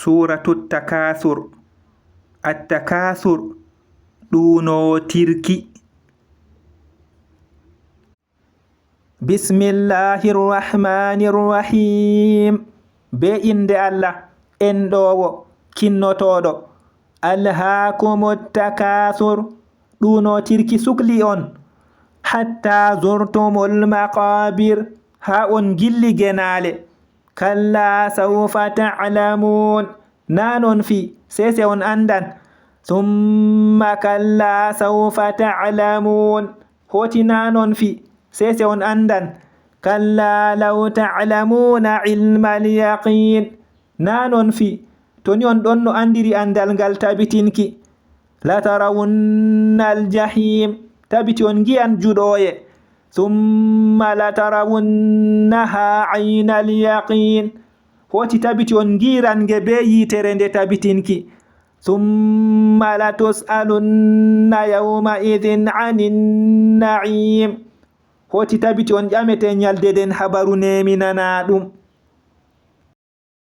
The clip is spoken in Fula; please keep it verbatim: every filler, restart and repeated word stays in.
Suuratu Takaasur. Attakaasur, ɗuunootirki. Bismillahir Rahmanir Rahim. Bee innde Allah, enɗoowo, kinnotooɗo. Alhaakumut takaasur, ɗuunootirki sukli on. Hatta zurtumul maqaabir, haa on ngilli genaale. Kalla sawfa ta'lamuun. Naa non fii, sey se on anndan. Summa kalla sawfa ta'lamuun. Hooti naa non fii, sey se on anndan. Kalla law ta'lamuuna ilmal yaqiin. Naa non fii, to ni on ɗonno anndiri anndal ngal tabitinki. Latarawunnal jahiim. Tabiti on ngi'an juɗooye. Summa latarawunnahaa aynal yaqiin. Hooti tabiti on ngi'ran nge bee yiitere nde tabitinki. Summa latus'alunna yawma'idhin anin na'iim. Hooti tabiti on ƴamete nyalde nden habaru neeminanaaɗum.